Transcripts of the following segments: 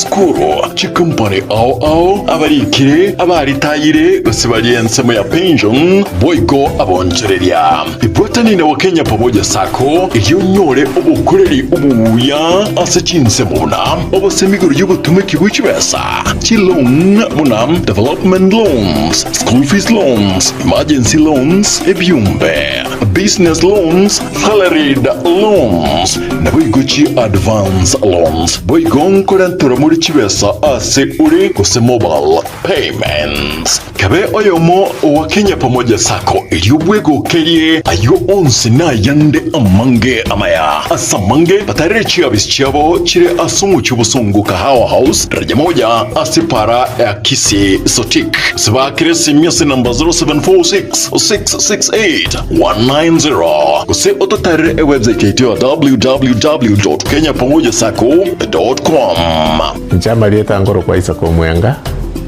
Chisukuru, chikompani ao ao, abarikire, abaritayire, gose baria ensemo ya pension, boigo abonchoreria. Ibwatani na Wakenya Pamoja Sacco erio onyore obokoreri obuya ase chinsemo buna obosemi igoro y'obotomeki bwe chibesa, chiloan buna development loans, school fees loans, emergency loans, ebiombe, business loans, salaried loans, naboigo chi advance loans. Boigo nkorenterwa more chibesa ase ore gose mobile payments. Kabe oyomo owa Kenya Pamoja Sacco erio bwegokerie ayio onsi na ayande amange amaya. Ase amange batarere chiabisi chiabo chire ase omochie obosongo Kahawa House, daraja moja ase para ya Kisii Sotik. Gose baakere esimi ase namba 0746 668 190 gose ototarere ewebsite yaito ya www.kenyapamojasacco.com. Inche amarieta nkorokwa Isaac Omwenga,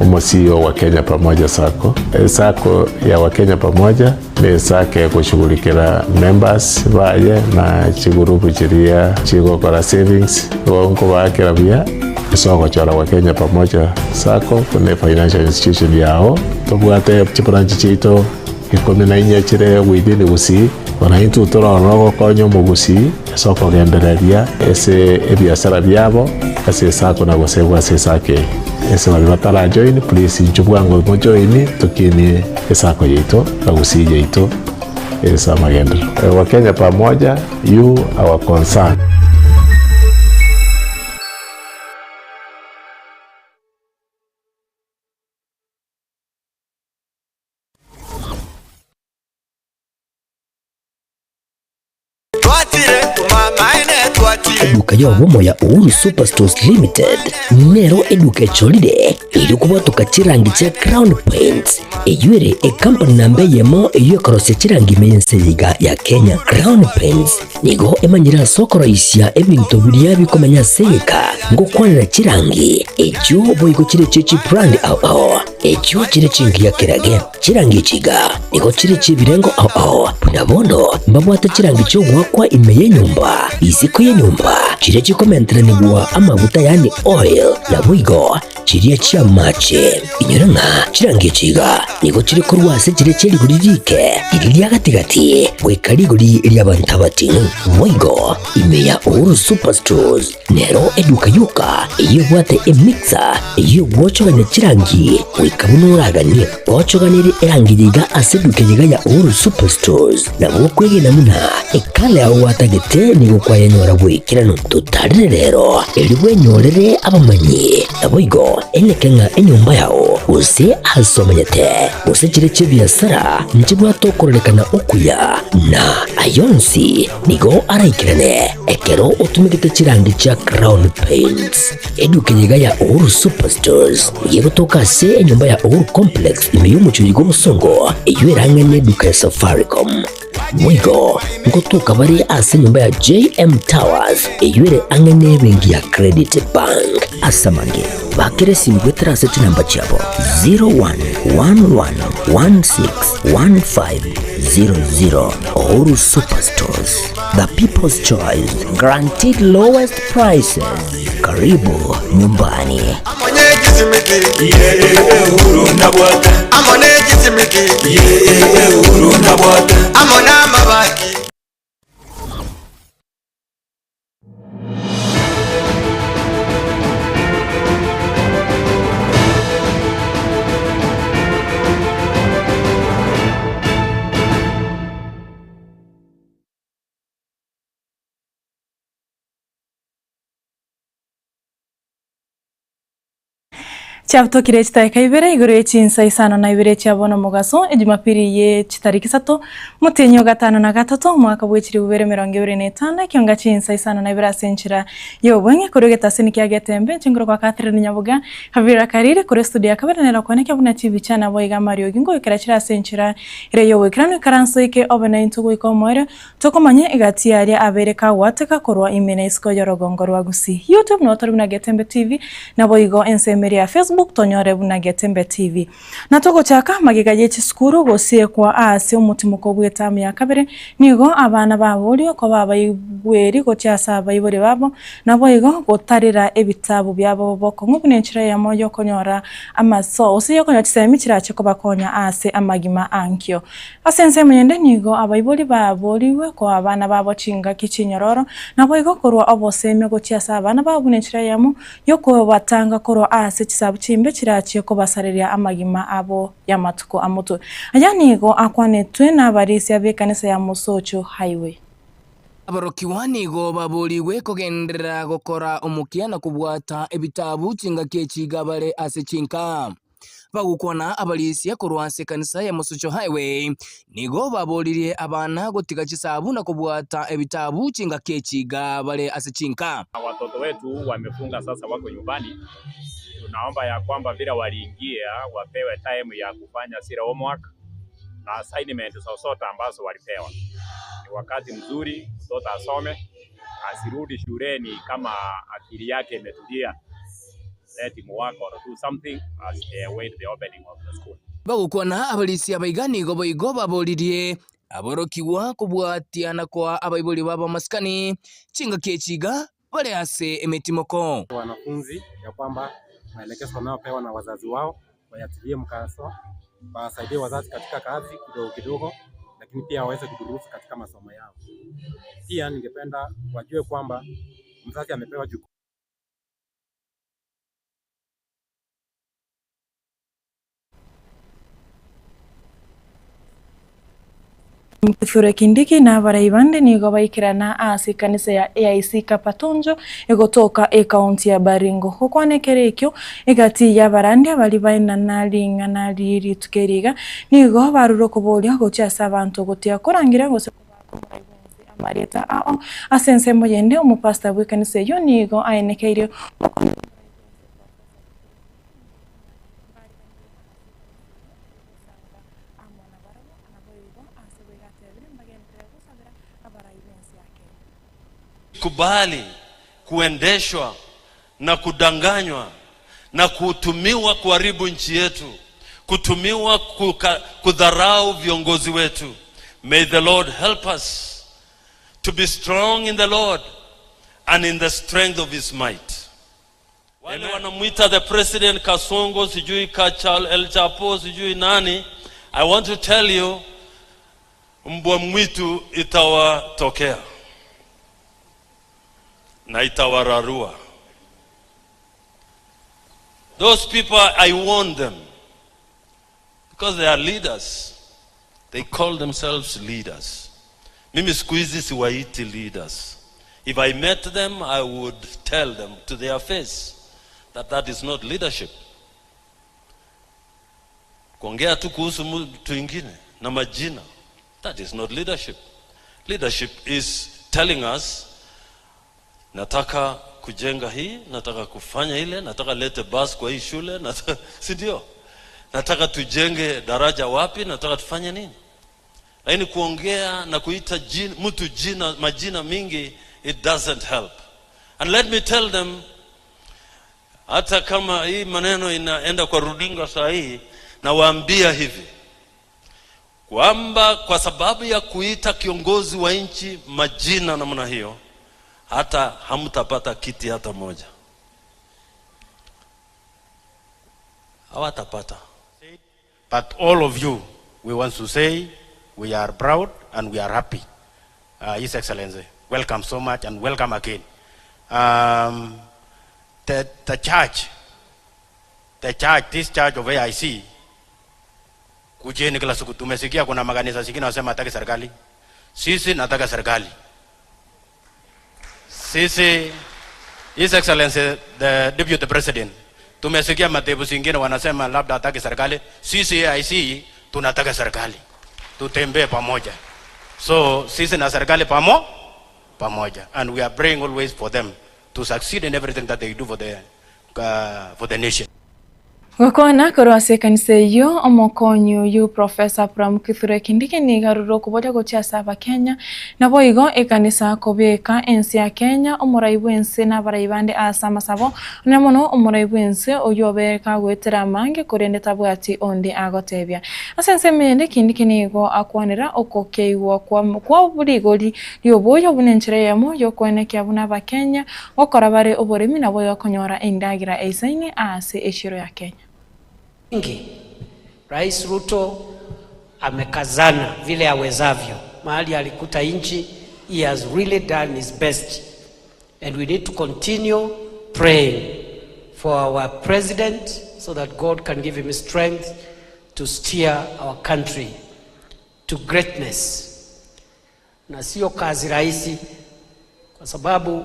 omo-CEO wa Kenya Pamoja Sacco. Esacco ya Wakenya Pamoja ne esacco egoshughulikera members baye na chigurupu chiria chigokora savings, igo nkobaakera buya ase ogochora Wakenya Pamoja Sacco buna efinancial institution yao. Tobwate chibranch chiaito ikomi na inye chire within Gusii, bono intwe torore ogokonya omogusii ase okogendereria ase ebiasara biabo ase esacco na gosegwa ase esacco eye. Ase baria batarajoin please inchuo bwango mojoini tokinie esacco yaito na Gusii yaito ase amagenderero. Wakenya pamoja, you our concern. Eduka y'obomo ya Uhuru Superstores Limited nero eduka echorire erio kobwatoka chirangi chia Crown Paints eyio ere ekampani namba eyemo eyio ekorosia chirangi ime y'ense eye iga ya Kenya. Crown Paints nigo emanyire ase okoroisia ebinto biria bikomenya ase egeka ngokwanera chirangi echio boigo chire chie chibrand ao ao echio chire chingiya kerage. Chirangi echi iga nigo chire chi'ebirengo ao ao, buna bono mbabwate chirangi chi'ogoakwa ime y'enyomba, isiko y'enyomba, chiria chikomenteranigwa amaguta yaani oil, naboigo chiria chi'amache. Inyora ng'a chirangi echi iga nigo chire korwa ase chiria chie rigori riike, riria ria gati-gati, goika rigori ri'abanto abating'u. Boigo ime ya Uhuru Superstores Nero eduka yoka eyio ebwate emixer eyio egwochogania chirangi goika buna oraganie. Gochoganerie erangi eye iga ase eduka eye iga ya Uhuru Superstores nabo okwegena buna ekala yao gwatagete nigo kwayenyora bw'ekeranu. Totarire rero erio bwenyorere abamanyi naboigo eneke ng'a enyomba yao gose ase omenyete gose chire chi'ebiasara nchibwate okororekana okuya na ayonsi Nigo araikerane ekero otumegete chirangi chia Crown Paints. Eduka eye iga ya Uhuru Superstores nigo egotoka ase enyomba ya Uhuru Complex ime y'omochie oyo bw'obosongo eyio erang'e neduka ya Safaricom. Boigo ngotoka bare ase enyomba ya JM Towers eyio ere ang'e nebenki ya Credit Bank. Ase amange, bakera esimi goetera ase chinamba chiabo 0111161500. Uhuru Superstores, the people's choice, guaranteed lowest prices. Karibu nyumbani. Chiabutokire chidakika ibere igoro ye chinsa isano na ibere chia bono mogaso, Ejumapili ye chitariki isato, motienyi o gatano na gatato, omwaka bwe chilifu ibere emerongo ebere na etano, ekionga chinsa isano na ibere ase enchera y'obweng'e korwa egetasini kia Getembe, chinguru kwa Catherine Nyaboga, Kavira Kariri, korwa estudio ya kabere nere okwaneka buna chibicha naboigo amariogi ngoikera chire ase enchera ere y'oboikeranu ikaranso eke obe naintwe goika omoerio, Tokomanya egati y'aria abeire kagwateka korwa ime na isiko y'orogongo rwa Gusii. YouTube noo tori buna Getembe TV, naboigo ensemo eria ya Facebook. Facebook tonyore buna Getembe TV. Na togochaka magega ye chisukuru gosiekwa aase omotimoko bw'etamu ya kabere, nigo abana baborio koba abaigweri gochia ase abaibori babo, naboigo gotarera ebitabu biabo bokong'u buna enchera eyemo y'okonyora amaso gose y'okonyora chisemi chirache kobakonya aase amagima ankio. Ase ensemo yende nigo abaibori baborigwe koa abana babo chingaki chinyororo, naboigo korwa obosemia gochia ase abana babo buna enchera eyemo y'okobatanga korwa ase chisabu chimbe chirachie kobasareria amagima abo y'amatuko amotwe. Aya nigo akwanetwe nabarisia b'ekanisa ya Mosocho Highway. Aborokigwa nigo baborigwe kogenderera gokora omokia na kobwata ebitabu chingaki echi iga bare ase chinka. Bagokwana abarisia korwa ase ekanisa ya Mosocho Highway nigo baboririe abana gotiga chisabu na kobwata ebitabu chingaki echi iga bare ase chinka. Watoto wetu wamefunga sasa wako nyumbani, tunaomba ya kwamba vile waliingia wapewe time ya kufanya zile homework na assignment zozote ambazo walipewa. Ni wakati mzuri mtoto asome, asirudi shuleni kama akili yake imetulia. Let him work or do something as they await the opening of the school. Bagokwana abarisia baiga nigo boigo baboririe aborokigwa kobwatia na koa abaibori babo amasikani chingaki echi iga bare ase emetimoko. Wanafunzi ya kwamba maelekezo wanayopewa na wazazi wao wayatilie mkazo, wasaidie wazazi katika kazi kidogo kidogo, lakini pia waweze kudurusu katika masomo yao. Pia ningependa wajue kwamba mzazi amepewa jukumu Kithure Kindiki na abarai bande nigo baikerana ase ekanisa ya AIC Kapatonjo egotoka ekaunti ya Baringo. Gokwana ekero ekio egati y'abarandia baria baenana ring'ana rie rituko eri iga nigo barure okoboria gochia ase abanto gotiga korangeria gose kobaka omorai bwense amarieta ao. Ase ensemo yende omopastor bw'ekanisa eyio nigo aenekeirie gokwana omorai bwense Professor Kithure Kindiki buna mbariganirie ase ekanisa eyio gosanga amo nabarabwo naboigo ase boigo atebire mbagenderere gosabera abarai b'ense ya Kenya. Kubali kuendeshwa na kudanganywa na kutumiwa kuharibu nchi yetu, kutumiwa kuka, kudharau viongozi wetu. May the Lord help us to be strong in the Lord and in the strength of his might. Wale wanamwita the president Kasongo, sijui Kachal, El Chapo, sijui nani. I want to tell you, mbwa mwitu itawatokea na itawararua. Those people, I warn them because they are leaders. They call themselves leaders. Mimi siku hizi siwaiti leaders. If I met them, I would tell them to their face that that is not leadership. Kuongea tu kuhusu mtu ingine na majina, that is not leadership. Leadership is telling us nataka kujenga hii, nataka kufanya ile, nataka lete bus kwa hii shule, nataka, si ndio? Nataka tujenge daraja wapi, nataka tufanye nini? Lakini kuongea na kuita jina, mtu jina, majina mingi, it doesn't help. And let me tell them, hata kama hii maneno inaenda kwa runinga saa hii, nawaambia hivi kwamba kwa sababu ya kuita kiongozi wa nchi majina namna hiyo, hata hamtapata kiti hata moja, hawatapata. But all of you, we want to say we are proud and we are happy. His Excellency, welcome so much and welcome again. The church, the church, this church of AIC, kujeni kila siku. Tumesikia kuna makanisa zingine wanasema hataki serikali. Sisi nataka serikali. Sisi, His Excellency the Deputy President, tumesikia madhehebu zingine wanasema labda hataki serikali. Sisi AIC tunataka serikali, tutembee pamoja. So sisi na serikali pamo pamoja, and we are praying always for them to succeed in everything that they do for the nation. Gokwana korwa ase ekanisa eyio, omokonyi oyio Professor Abraham Kithure Kindiki nigo arure okoboria gochia ase Abakenya, naboigo ekanisa kobeka ense ya Kenya, omorai bw'ense na abarai bande ase amasabo, onye mono omorai bw'ense oyio obeire kagoetera amange korende tabwati onde agotebia. Ase ensemo eyende Kindiki nigo akwanera okokeigwa kwa rigori ri'oboyo buna enchera eyemo y'okoenekia buna Abakenya Gokora bare oboremi naboigo konyora endagera eisaine aase echiro ya Kenya. Ingi, Rais Ruto amekazana vile awezavyo, mahali alikuta nchi, he has really done his best and we need to continue praying for our president so that God can give him strength to steer our country to greatness. Na sio kazi rahisi, kwa sababu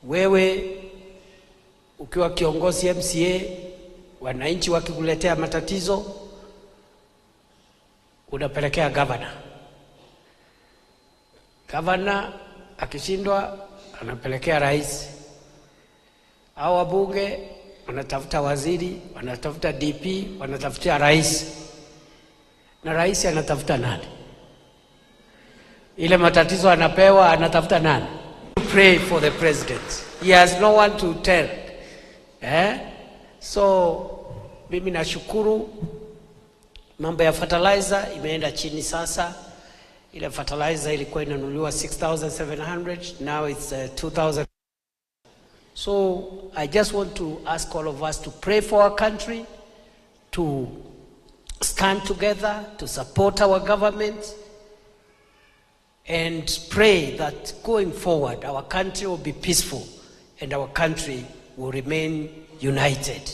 wewe ukiwa kiongozi MCA, wananchi wakikuletea matatizo unapelekea gavana. Gavana akishindwa anapelekea rais, au wabunge wanatafuta waziri, wanatafuta DP, wanatafutia rais, na rais anatafuta nani? Ile matatizo anapewa anatafuta nani? Pray for the president. He has no one to tell. Eh? So mimi nashukuru mambo ya fertilizer imeenda chini sasa. Ile fertilizer ilikuwa inanunuliwa 6700 now it's 2000. So I just want to ask all of us to pray for our country, to stand together, to support our government, and pray that going forward our country will be peaceful and our country will remain united.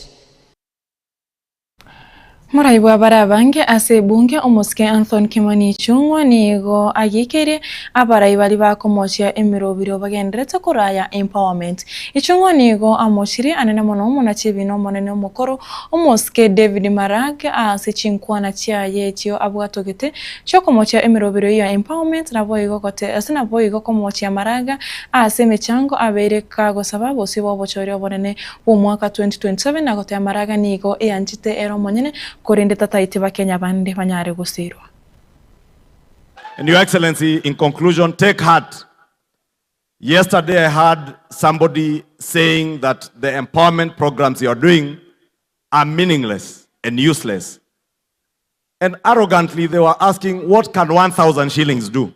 Morai bw'abare abange ase ebunge omosike Anthony Kimani Ichung'wa nigo ageikeire abarai baria bakomochia emerobiro bagenderete koraya empowerment. Ichung'wa nigo amochirie anene mono omonachiebi na omonene omokoro omosike David Maraga ase chinkwana chiaye echio abwatogete chiokomochia emerobiro eyio ya empowerment naboigo gote ase naboigo komochia Maraga ase emechango abeire kagosaba bosio bw'obochori obonene bw'omwaka 2027 na goteba Maraga nigo eanchete ere omonyene korende tataeti Bakenya bande banyare gosirwa. And Your Excellency, in conclusion, take heart. Yesterday I heard somebody saying that the empowerment programs you are doing are meaningless and useless. And arrogantly they were asking, what can 1,000 shillings do?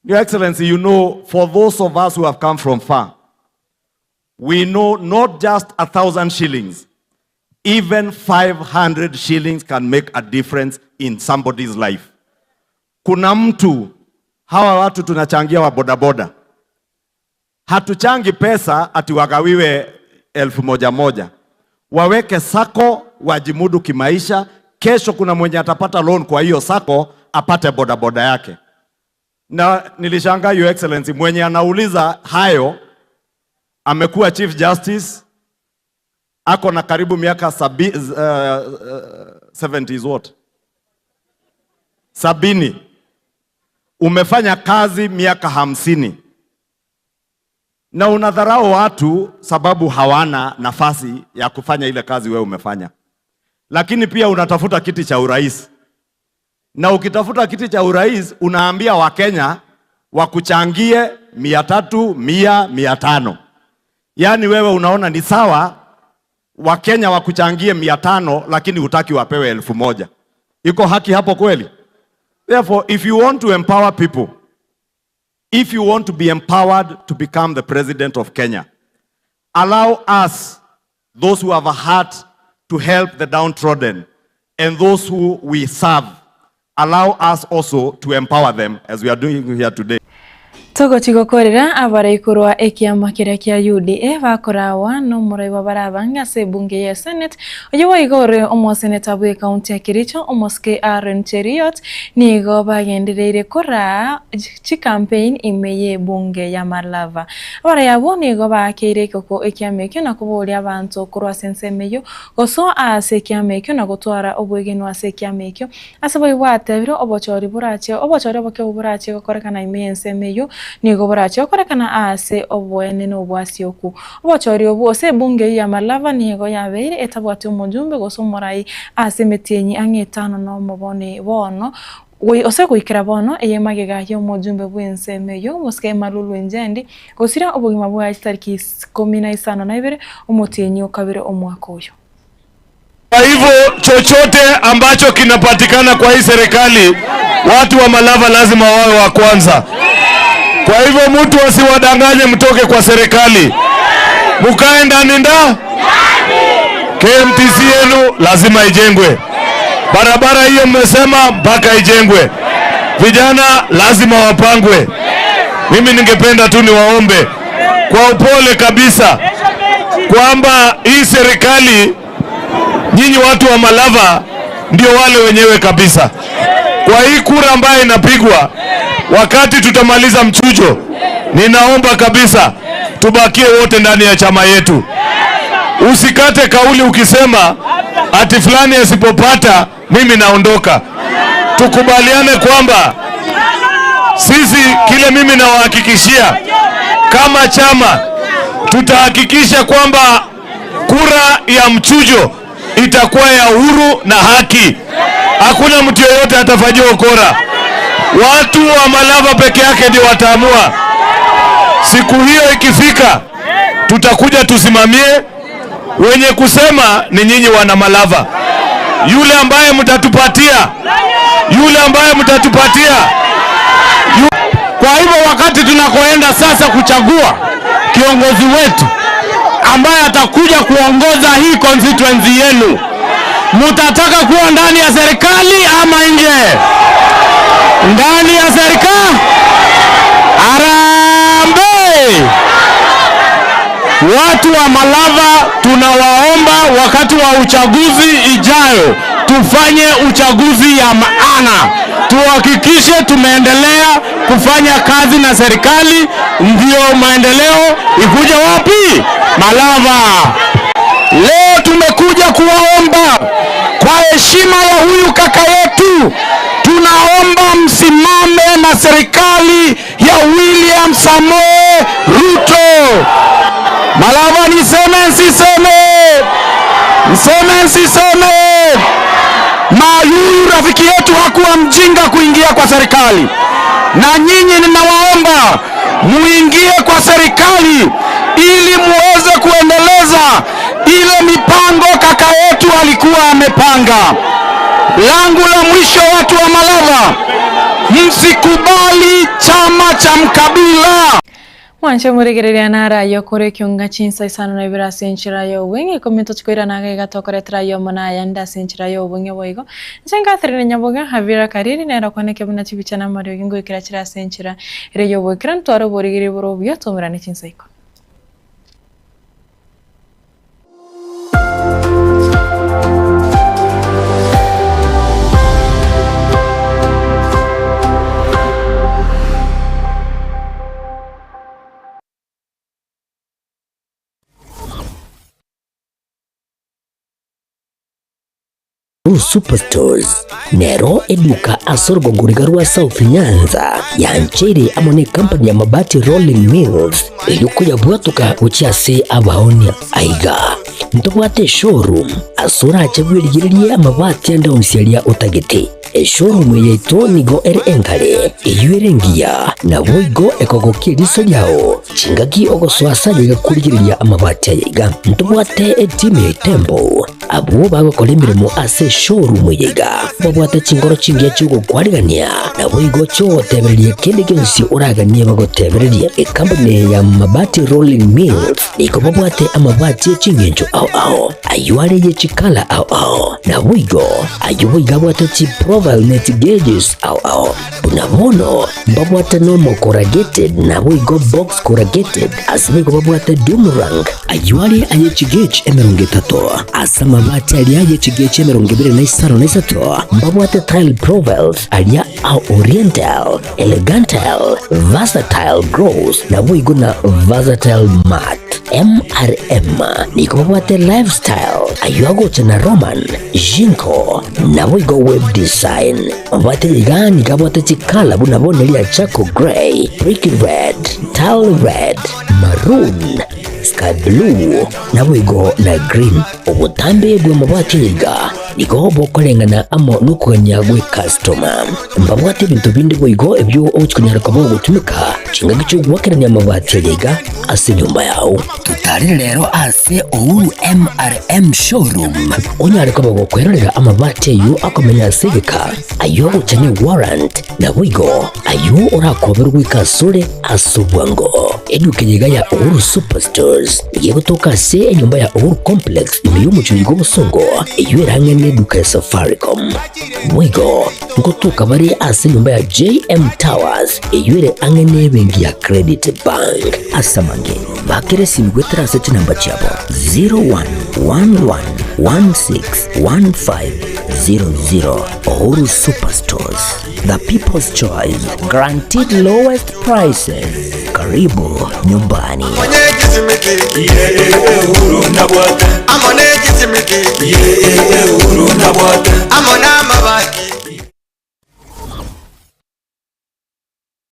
Your Excellency, you know, for those of us who have come from far, we know not just 1,000 shillings, even 500 shillings can make a difference in somebody's life. Kuna mtu, hawa watu tunachangia wa bodaboda, hatuchangi pesa ati wagawiwe elfu moja moja, waweke sacco wajimudu kimaisha. Kesho kuna mwenye atapata loan kwa hiyo sacco apate bodaboda yake. Na nilishangaa Your Excellency, mwenye anauliza hayo amekuwa Chief Justice, ako na karibu miaka 70 is what? 70. Umefanya kazi miaka 50 na unadharau watu sababu hawana nafasi ya kufanya ile kazi wewe umefanya, lakini pia unatafuta kiti cha urais, na ukitafuta kiti cha urais unaambia Wakenya wakuchangie 300, 100, 500. Yaani wewe unaona ni sawa Wakenya wakuchangie 500 lakini hutaki wapewe 1000. Iko haki hapo kweli? Therefore, if you want to empower people, if you want to be empowered to become the president of Kenya, allow us, those who have a heart to help the downtrodden and those who we serve, allow us also to empower them as we are doing here today. Togochi gokorera abarai korwa ekiama keria kia UDA bakorawa n'omorai bw'abarabanga ase ebunge ya Senate oyo boigo ore omoseneta bwe ekaunti ya Kericho omosike Aaron Cheruiyot nigo bagendereire koraa chicampaign ime ya ebunge ya Malava. Abarai abwo nigo baakeire ekeko ekiama ekio na koboria abanto korwa ase ensemo eyio gosoa ase ekiama ekio na gotwara obwegenwa ase ekiama ekio ase boigo gwatebire obochori borache obochori oboke obu borache gokorekana ime ya ensemo eyio. nigo borache gokorekana aase oboene na obwasioku. Obochori obwo gose ebunge eyio ya Malava nigo yabeire etabwati omojumbe gose omorai ase emetienyi ang'e etano nomo bono gose goikera bono eye magega y'omojumbe bw'ensemo eyio omosike Malulu Injendi gosira obogima bwaye chitariki ikomi na isano na ibere omotienyi o kabere omwaka oyo. Kwa hivyo chochote ambacho kinapatikana kwa hii serikali, watu wa Malava lazima wawe wa kwanza. Kwa hivyo mtu asiwadanganye mtoke kwa serikali, mukae ndani nda. KMTC yenu lazima ijengwe, barabara hiyo mmesema mpaka ijengwe, vijana lazima wapangwe. Mimi ningependa tu niwaombe kwa upole kabisa kwamba hii serikali nyinyi watu wa Malava ndio wale wenyewe kabisa. Kwa hii kura ambayo inapigwa wakati tutamaliza mchujo, ninaomba kabisa tubakie wote ndani ya chama yetu. Usikate kauli ukisema ati fulani asipopata mimi naondoka. Tukubaliane kwamba sisi, kile mimi nawahakikishia kama chama, tutahakikisha kwamba kura ya mchujo itakuwa ya uhuru na haki. Hakuna mtu yeyote atafanyiwa ukora. Watu wa Malava peke yake ndio wataamua. Siku hiyo ikifika, tutakuja tusimamie. Wenye kusema ni nyinyi wana Malava. Yule ambaye mtatupatia, yule ambaye mtatupatia Kwa hivyo wakati tunakoenda sasa kuchagua kiongozi wetu ambaye atakuja kuongoza hii constituency yenu, mutataka kuwa ndani ya serikali ama nje? Ndani ya serikali. Harambee! Watu wa Malava tunawaomba wakati wa uchaguzi ijayo tufanye uchaguzi ya maana, tuhakikishe tumeendelea kufanya kazi na serikali, ndio maendeleo ikuje wapi? Malava. Leo tumekuja kuwaomba kwa heshima ya huyu kaka yetu, tunaomba msimame na serikali ya William Samoei Ruto. Malava, niseme nsiseme? Niseme nsiseme? Mayuyu rafiki yetu hakuwa mjinga kuingia kwa serikali, na nyinyi ninawaomba muingie kwa serikali ili muweze kuendeleza ile mipango kaka yetu alikuwa amepanga. Langu la mwisho, watu wa Malava, msikubali chama cha mkabila. Mwanche omorigereria nare ayio korwa ekionga chinsa isano na ibere ase enchera ya obweng'e, ikomi tochikoirana iga iga tokoretera ayio amo na ayande ase enchera ya obweng'e boigo. Inche Catherine Nyaboga, Havira Kariri, nere okwaneke buna chibicha na amariogi ngoikera chire ase enchera ere y'oboikeranu, tware oborigereria bore obuya, twaumerane chinsa ikomi. Blue Superstores nero eduka ase orogongo riga rwa South Nyanza yancheire amo ne company ya Mabati Rolling Mills erio koyabwatoka gochia ase abaonia. Aiga ntobwate eshowroom ase orache bwerigererie amabati ande onsi aria otagete. Eshowroom eye yaito nigo ere enkare, eyio ere engiya, naboigo ekogokia eriso riao chingaki ogosoa ase aye igakorigereria amabati aya iga. Ntobwate etimu ya Itembo Abwo bagokora emeremo ase eshowroom eye iga babwate chinkoro chingiya chi'ogokwarigania, naboigo chi'ogotebereria kende gionsi oraganie bagotebererie. Ekampuni eye ya Mabati Rolling Mills nigo babwate amabati e chingencho ao ao, ayio are ye chikala ao ao, naboigo ayio boigo abwate chiprofile ne chigauges ao ao. Buna bono mbabwate normal corrugated naboigo box corrugated, ase boigo babwate doomerang, Ayio are aye chigechi emerongo etato, ase amabati aria aye chigechi emerongo ebere na isano na isato, mbabwate tile profiles aria a oriental, elegantile, versatile gross, naboigo na versatile matte. MRM nigo babwate Lifestyle ayio agocha na Roman, Jinko naboigo Web Design. Mabwate iga nigo abwate chikala buna bono ria charcoal grey, brick red, tile red, maroon, sky blue naboigo na green. Obotambe bw'amabati iga nigo bokoreng'ana amo nokogania gw'ekastoma. Mbabwate ebinto binde boigo ebio ogochia konyara koba ogotumeka chingaki chi'ogoakerania amabati aya iga ase enyomba yao. Totarere rero ase Uhuru MRM Showroom onyare koba gokwerorera amabati ayio akomenya ase egeka, ayio agocha ne warrant, naboigo ayio orakoberwe goika asore ase obwango. Eduka eye iga ya Uhuru Superstores nigo egotoka ase enyomba ya Uhuru Complex ime y'omochie oyo bw'obosongo, eyio ere ang'e neduka ya Safaricom. Boigo ngotoka bare ase enyomba ya JM Towers eyio ere ang'e nebenki ya Credit Bank. Ase amange, bakera esimi goetera ase chinamba chiabo 0111161500. Uhuru Superstores, the people's choice, guaranteed lowest prices. Karibu nyumbani.